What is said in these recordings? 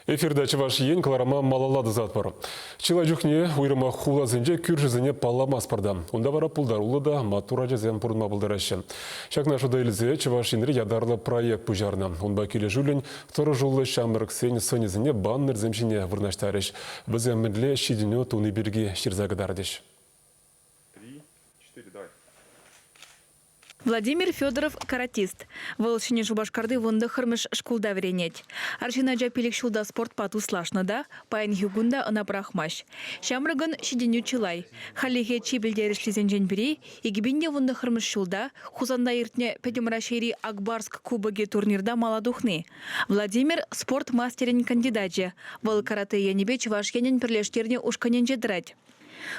Эфирта Чӑваш Ен кӑларӑма малалла тӑсатпӑр. Чылай чухне уйрӑмах хуласенче кӳршӗсене палламастпӑр та. Унта вара пултаруллӑ та маттур ачасем пурӑнма пултараҫҫӗ. Ҫакна шута илсе Чӑваш Енре ятарлӑ проект пуҫарнӑ. Унпа килӗшӳллӗн тӑрӑшуллӑ ҫамрӑксен сӑнӗсене баннерсем ҫине вырнаҫтарӗҫ. Вӗсем мӗнле ҫитӗнӳ туни пирки ҫырса кӑтартӗҫ. Три, четыре, давай. Владимир Федоров каратист. Вӑл Ҫӗнӗ Шупашкарти вунтӑххӑрмӗш шкулта вӗренет. Арҫын ача пилӗк ҫулта спортпа туслашнӑ та паянхи кун та ӑна пӑрахмасть. Ҫамрӑкӑн ҫитӗнӳ чылай. Хальлӗхе чи пӗлтерӗшлисенчен пӗри 2019 ҫулта Хусанта иртнӗ Пӗтӗм Раҫҫейри Акбарск кубокӗ турнирта мала тухни. Владимир спорт мастерӗн кандидачӗ. Вӑл каратэ енӗпе Чӑваш Енӗн пӗрлештернӗ ушкӑнӗнче тӑрать.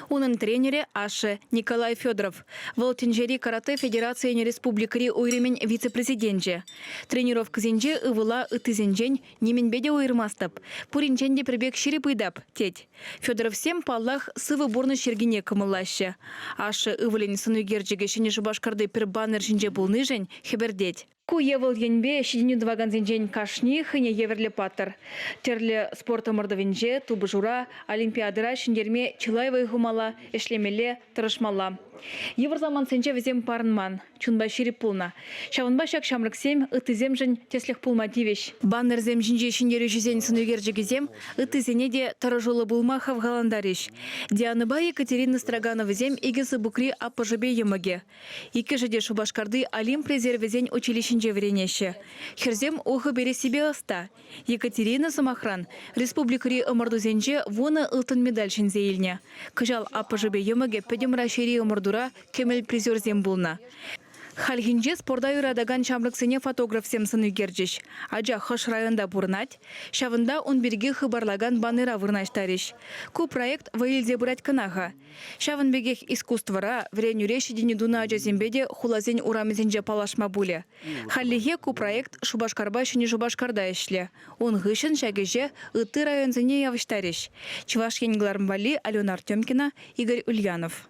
Унӑн тренерӗ, ашшӗ, Николай Федоров. Вӑл тӗнчери каратэ федерацийӗн республикӑри уйрӑмӗн вице-президенчӗ. Тренировкӑсенче ывӑла ыттисенчен нимӗнпе те уйӑрмастӑп, пуринчен те пӗр пек ҫирӗп ыйтап, тет. Федоровсем, паллах, сывӑ пурнӑҫ йӗркине кӑмӑллаҫҫӗ. Ашшӗ ывӑлӗн сӑнӳкерчӗкӗ Ҫӗнӗ Шупашкарти пӗр баннер ҫинче пулнишӗн хӗпӗртет. Ку е вӑл енпе ҫитӗнӳ тӑвакансенчен кашни хӑйне евӗрлӗ паттӑр. Тӗрлӗ спорт ӑмӑртӑвӗнче, тупӑшура, олимпиадӑра ҫӗнтерме чылай вӑй хумалла, ӗҫлемелле, тӑрӑшмалла. Йывӑр самантсенче вӗсем парӑнман, чунпа ҫирӗп пулнӑ. Ҫавӑнпа ҫак ҫамрӑксем ыттисемшӗн тӗслӗх пулма тивӗҫ. Баннерсем ҫинчи ҫӗнтерӳҫӗсен сӑнӳкерчӗкӗсем ыттисене те тӑрӑшуллӑ пулма хавхалантарӗҫ. Дианӑпа Екатерина Строгановӑсем икӗ сыпӑкри аппӑшӗпе йӑмӑкӗ. Иккӗшӗ те Шупашкарти Олимп резервӗсен училищинче вӗренеҫҫӗ. Хӗрсем ухӑ перессипе ӑста. Екатерина, сӑмахран, республикӑри ӑмӑртусенче вунӑ ылтӑн медаль ҫӗнсе илнӗ. Кӑҫал аппӑшӗпе йӑмӑкӗ Пӗтӗм Раҫҫейри ӑмӑртура кӗмӗл призерсем пулнӑ. Хальхинче спорта юратакан ҫамрӑксене фотографсем сӑн ӳкерчӗҫ. Ача хӑш районта пурӑнать, ҫавӑнта ун пирки хыпарлакан баннера вырнаҫтарӗҫ. Ку проект вӑй илсе пырать кӑна-ха. Ҫавӑн пекех искусствӑра, вӗренӳре ҫитӗнӳ тунӑ ачасемпе те хуласен урамӗсенче паллашма пулӗ. Хальлӗхе ку проект Шупашкарпа Ҫӗнӗ Шупашкарта ӗҫлӗ. Ун хыҫҫӑн ҫак ӗҫе ытти районсене явӑҫтарӗҫ. Чӑваш Ен кӑларӑм валли Алена Артемкина, Игорь Ульянов.